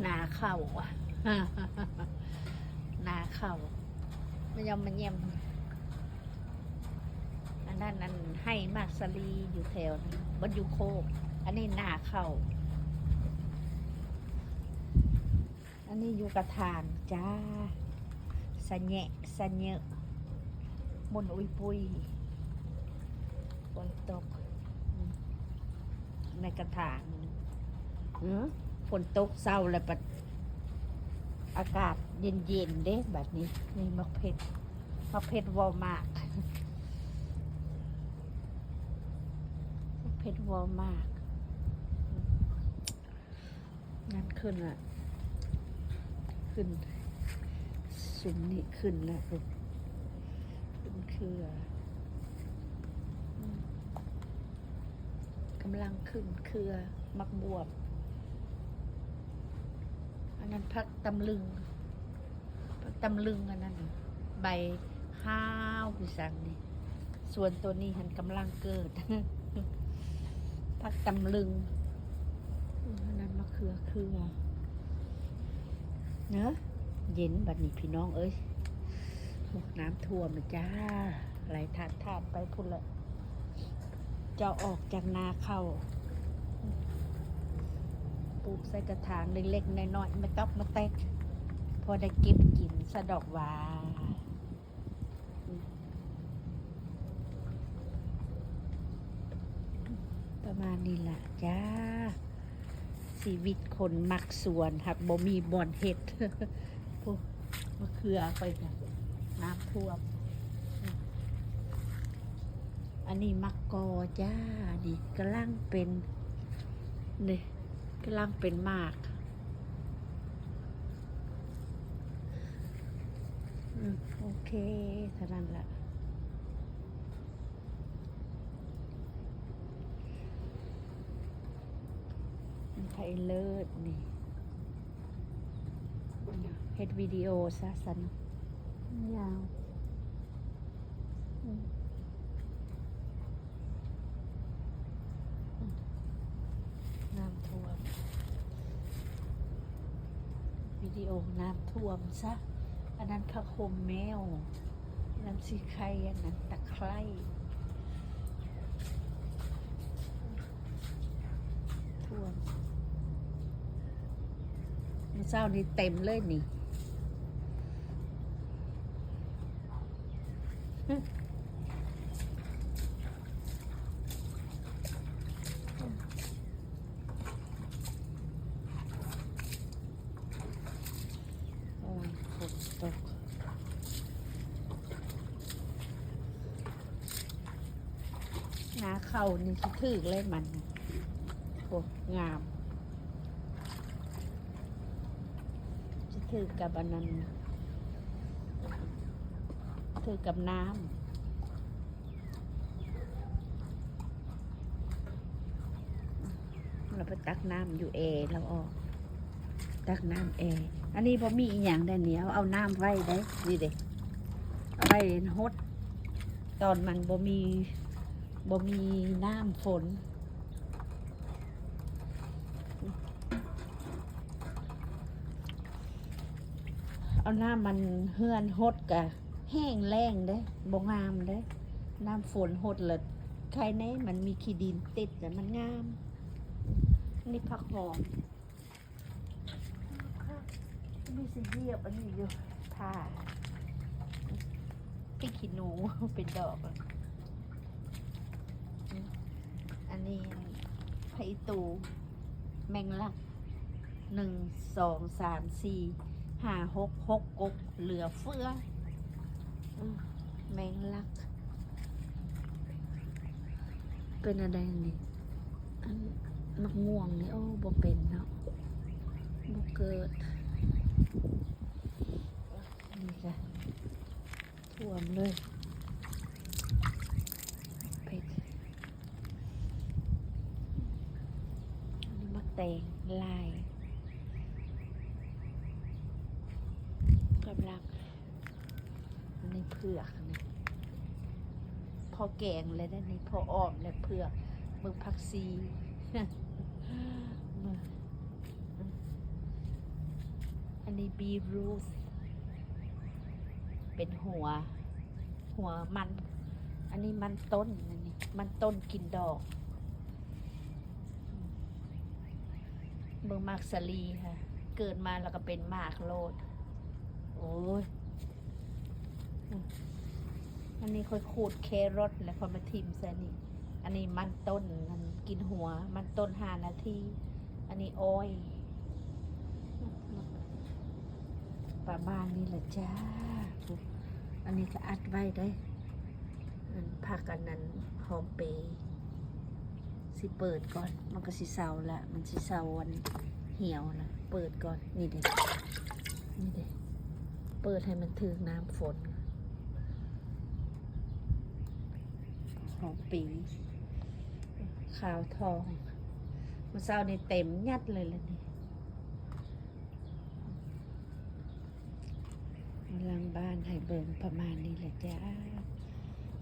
ນາເຂົ້າ ນາເຂົ້າ ມາຢອມມາແຢມ ອັນນັ້ນ ອັນໄຮ່ໝາກສາລີຢູ່ແຖວນັ້ນ ບໍ່ຢູ່ໂຄກ ອັນນີ້ນາເຂົ້າ ອັນນີ້ຢູ່ກະຖາງຈ້າ ສະແຍະ ສະເຍະ ໝຸ່ນອຸຍປຸຍ ຝົນຕົກ ໃນກະຖາງ ເອີ ຝົນຕົກເຊົາແລ້ວ ບັດອາກາດເຢັນໆເດ້ ບັດນີ້ ນີ້ໝາກເຜັດ ໝາກເຜັດວໍມາກ ໝາກເຜັດວໍມາກ. ນັ້ນຂຶ້ນລະ ຂຶ້ນ ຊຸມນີ້ຂຶ້ນລະ ຂຶ້ນເຄືອ ອືມ ກຳລັງຂຶ້ນເຄືອ ໝາກບວບ ອັນນັ້ນຜັກຕຳລຶງ. ຜັກຕຳລຶງອັນນັ້ນ ໃບຫາວຄືສັງນີ້ ສວນໂຕນີ້ຫັ້ນກຳລັງເກີດ ຜັກຕຳລຶງ ອັນນັ້ນມະເຂືອເຄືອ ເນາະ ເຢັນບັດນີ້ພີ່ນ້ອງເອີຍ ໂອ້ ນ້ຳຖ້ວມແລ້ວຈ້າ ໄຫຼຖາດໆໄປພຸ້ນແຫຼະ. ເຈົ້າອອກຈາກນາເຂົ້າ ປູກໃສ່ກະຖາງເລັກໆນ້ອຍໆ ມາຕອກມາແຕກ ພໍໄດ້ເກັບກິນສະດອກຫວ່າ ປະມານນີ້ລະຈ້າ. ຊີວິດຄົນມັກສວນ ຫາກບໍ່ມີບ່ອນເຮັດ ໂອ້ ມະເຂືອຂ້ອຍກະນ້ຳຖ້ວມ ອັນນີ້ໝາກກໍຈ້າ ນີ້ກຳລັງເປັນ ນີ້ກຳລັງເປັນໝາກ ອືມ ໂອເຄ ເທົ່ານັ້ນລະ. ໄພເລີດນີ້ ເຮັດວິດີໂອຊະຊັ້ນ ຍາວ ອືມ ອືມ ນ້ຳຖ້ວມ ວິດີໂອນ້ຳຖ້ວມຊະ ອັນນັ້ນຜ້າຫົ່ມແມວ. ນ້ຳສີໄຄ ອັນນັ້ນຕະໄຄ ຖ້ວມ ມື້ເຊົ້ານີ້ເຕັມເລີຍນີ້ ໂອ້ຍ ຝົນຕົກ ນາເຂົ້ານີ້ຊິຖືກເລີຍມັນ ໂອ້ ງາມ ຊິຖືກກັບອັນນັ້ນ ຖືກກັບນ້ຳ. ລາວໄປຕັກນ້ຳຢູ່ແອ ລາວອອກ ຕັກນ້ຳແອ. ອັນນີ້ບໍ່ມີອີ່ຫຍັງໃດນີ້ ເອົາ ເອົານ້ຳໄວ້ເດ້ ນີ້ເດ້ ເອົາໄວ້ຫົດ ຕອນມັນບໍ່ມີ ບໍ່ມີນ້ຳຝົນ ເອົານ້ຳມັນເຮືອນຫົດກະ ແຫ້ງແລ້ງເດ້ ບໍ່ງາມເດ້. ນ້ຳຝົນຫົດລະໄຄແນ່ ມັນມີຂີ້ດິນຕິດລະມັນງາມ. ນີ້ຜັກຫອມ ມີຊິຢຽບອັນນີ້ຢູ່ ຜ້າ ພິກຂີ້ໜູເປັນດອກ. ອັນນີ້ຜັກອີ່ຕູ ແມງລັກ ໜຶ່ງ ສອງ ສາມ ສີ່ ຫ້າ ຫົກ ຫົກກົກ ເຫຼືອເຟືອ. ອືມ ແມງລັກ ເປັນອັນໃດນີ້? ອັນໝາກມ່ວງນີ້ ໂອ້ ບໍ່ເປັນເນາະ ບໍ່ເກີດ. ນີ້ກະ ຖ້ວມເລີຍ ເຜັດ. ອັນນີ້ໝາກແຕງລາຍ ກຳລັງ ອັນນີ້ເຜືອກ ນີ້ພໍແກງແລ້ວເດ້ ນີ້ພໍອ້ອມແລ້ວເຜືອກ. ເບິ່ງຜັກຊີ ເບິ່ງ ອືມ ອືມ ນີ້ບີຣູດ ເປັນຫົວ ຫົວມັນ ອັນນີ້ມັນຕົ້ນ ອັນນີ້ມັນຕົ້ນກິນດອກ. ເບິ່ງໝາກສາລີຫະ ເກີດມາແລ້ວກໍເປັນໝາກໂລດ. ໂອ້ຍ ອັນນີ້ຂ້ອຍຂູດແຄຣອດ ແລ້ວຂ້ອຍມາຖິ້ມໃສ່ນີ້. ອັນນີ້ມັນຕົ້ນ ອັນກິນຫົວມັນຕົ້ນຫ້ານາທີ. ອັນນີ້ອ້ອຍ ປະມານນີ້ລະຈ້າ. ອັນນີ້ກໍອັດໄວ້ໄດ໋ ອັນຜັກອັນນັ້ນ ຫອມເປ ຊິເປີດກ່ອນ ມັນກໍຊິເຊົາລະ ມັນຊິເຊົາອັນຫ່ຽວລະ ເປີດກ່ອນ. ນີ້ເດ້ ນີ້ເດ້ ເປີດໃຫ້ມັນຖືກນ້ຳຝົນ. ຫອມປີ ຂາວທອງ ມື້ເຊົ້ານີ້ເຕັມຍັດເລີຍລະນີ້. ຫຼັງບ້ານໃຫ້ເບິ່ງປະມານນີ້ແຫຼະຈ້າ.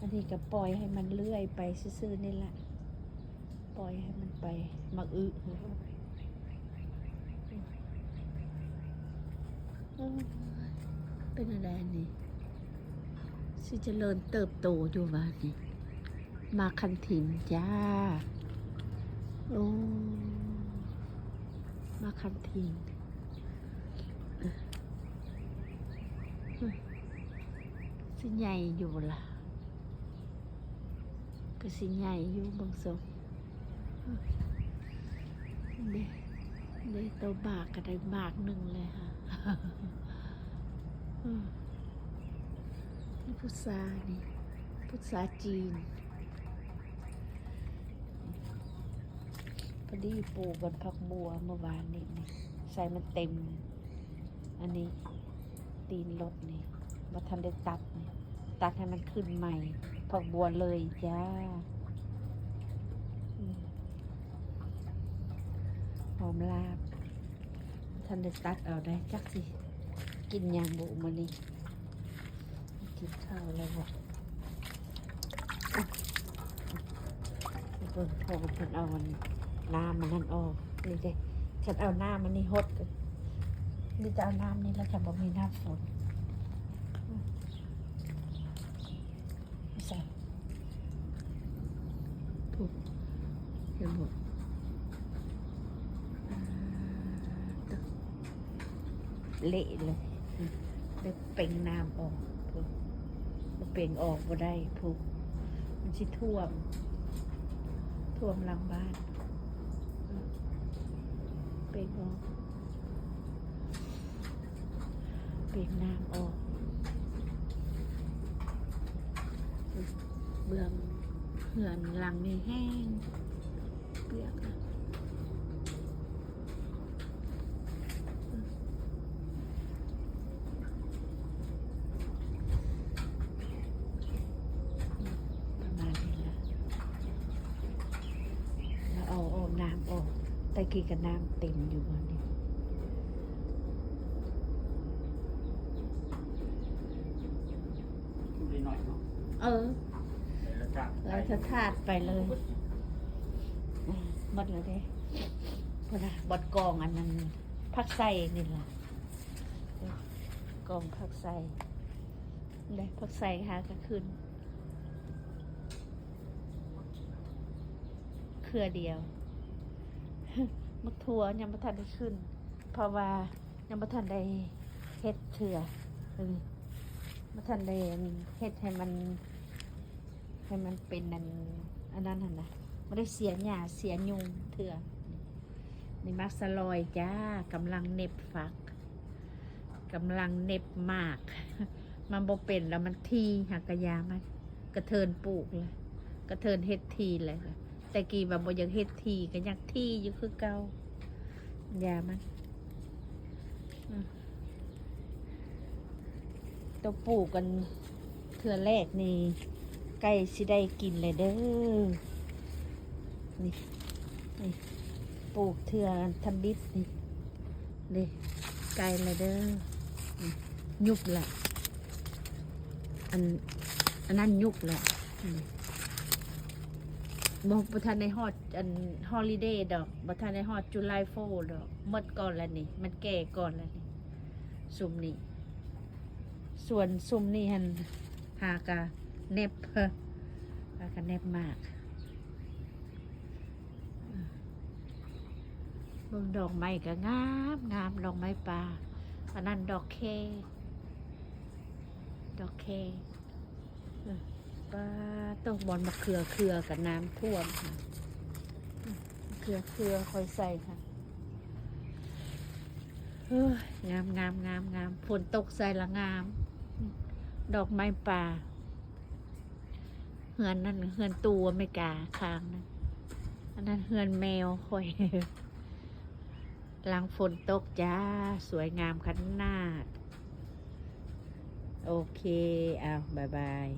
ອັນນີ້ກໍປ່ອຍໃຫ້ມັນເລື່ອຍໄປຊື່ໆນີ້ລະ ປ່ອຍໃຫ້ມັນໄປ. ໝາກອຶ ເປັນແນວໃດອັນນີ້ ຊິຈະເລີນເຕີບໂຕຢູ່ຫວານີ້? ໝາກຄັນຖິນຈ້າ. ໂອ້ ໝາກຄັນຖິນ ຊິໃຫຍ່ຢູ່ບໍ່ລະ? ກໍຊິໃຫຍ່ຢູ່ ເບິ່ງຊົງ. ເດ້ ເດ້ ໂຕໝາກກໍໄດ້ໝາກໜຶ່ງແລ້ວຫະ. ນີ້ພຸດຊາ ນີ້ພຸດຊາຈີນ. ພໍດີປູກກັນຜັກບົວເມື່ອວານນີ້ ໃສ່ມັນເຕັມ ອັນນີ້ຕີນລົດນີ້ ບໍ່ທັນໄດ້ຕັດນີ້ ຕັດໃຫ້ມັນຂຶ້ນໃໝ່ ຜັກບົວເລີຍຈ້າ. ອືມ ຫອມລາບ ບໍ່ທັນໄດ້ຕັດເອົາໄດ໋ ຈັກຊິກິນຫຍັງບຸມື້ນີ້. ກິນເຂົ້າແລ້ວບໍ່? ເບິ່ງ ເພິ່ນເອົາອັນນ້ຳມັນນັ້ນອອກ. ນີ້ເດ້ ຄັນເອົານ້ຳມັນນີ້ຫົດ ມີແຕ່ເອົານ້ຳນີ້ແຫຼະ ຄັນບໍ່ມີນ້ຳຝົນ. ໃສ່ ພຸ້ນ ເຫັນບໍ່? ເລະເລີຍ ໄດ້ເປັ່ງນ້ຳອອກ ບໍ່ເປັ່ງອອກບໍ່ໄດ້ພຸ້ນ ມັນຊິຖ້ວມ ຖ້ວມຫຼັງບ້ານ. ເປັ່ງອອກ ເປັ່ງນ້ຳອອກ. ເບື້ອງເຮືອນຫຼັງນີ້ແຫ້ງ ປຽກ ປະມານນີ້ລະ ແລ້ວເອົາ ເອົານ້ຳອອກ. ແຕ່ກີ້ກໍນ້ຳເຕັມຢູ່ບ່ອນນີ້ ເອີ ໄລ່ທາດໄປເລີຍ. ໝົດແລ້ວເດ້ ພຸ້ນນະ ບ່ອນກອງອັນນັ້ນ ຜັກໄຊນີ້ລະ ກອງຜັກໄຊ ໄດ້ຜັກໄຊຫາກໍຂຶ້ນເຄືອດຽວ. ໝາກຖົ່ວຍັງບໍ່ທັນໄດ້ຂຶ້ນ ເພາະວ່າຍັງບໍ່ທັນໄດ້ເຮັດເທື່ອ ເອີ ບໍ່ທັນໄດ້ເຮັດໃຫ້ມັນ ໃຫ້ມັນເປັນອັນ ອັນນັ້ນຫັ້ນນະ ບໍ່ໄດ້ເສຍຫຍ້າເສຍຍຸງເທື່ອ. ນີ້ໝາກສະລອຍຈ້າ ກຳລັງເໜັບຝັກ ກຳລັງເໜັບໝາກ. ມັນບໍ່ເປັນແລ້ວ ມັນຖີ່ ຫາກະຢາມັນ ກະເທີນປູກລະ ກະເທີນເຮັດຖີ່ລະ. ແຕ່ກີ້ວ່າບໍ່ຢາກເຮັດຖີ່ ກໍຍັງຖີ່ຢູ່ຄືເກົ່າ ຢາມັນ. ອືມ ໂຕປູກກັນເທື່ອແລກນີ້ ໃກ້ຊິໄດ້ກິນແລ້ວເດີ້. ນີ້ ນີ້ ປູກເທື່ອທຳອິດນີ້ ເດ້ ໃກ້ແລ້ວເດີ້. ນີ້ ຍຸບລະ ອັນ ອັນນັ້ນຍຸບລະ. ນີ້ ບໍ່ ບໍ່ທັນໄດ້ຮອດອັນຮອລິເດດອກ ບໍ່ທັນໄດ້ຮອດຈູລາຍໂຟດອກ ໝົດກ່ອນລະນີ້ ມັນແກ່ກ່ອນລະນີ້. ຊຸມນີ້ ສວນຊຸມນີ້ຫັ້ນ ຫາກະແໜັບ ຫາກະແໜັບໝາກ. ເບິ່ງດອກໄມ້ກະງາມໆ ດອກໄມ້ປ່າ. ອັນນັ້ນດອກແຄ ດອກແຄ. ເອີ ປາໂຕ ບ່ອນມະເຂືອເຄືອກະນ້ຳຖ້ວມ ເຂືອເຄືອຄ່ອຍໃສ່ ເອີຍ ງາມໆໆໆ. ຝົນຕົກໃສ່ລະງາມ ດອກໄມ້ປ່າ. ເຮືອນນັ້ນເຮືອນຕູ້ອາເມລິກາ ຂ້າງນັ້ນ ອັນນັ້ນເຮືອນແມວຂ້ອຍ. ຫຼັງຝົນຕົກຈ້າ ສວຍງາມຂະໜາດ. ໂອເຄ ອ້າວ ບາຍບາຍ.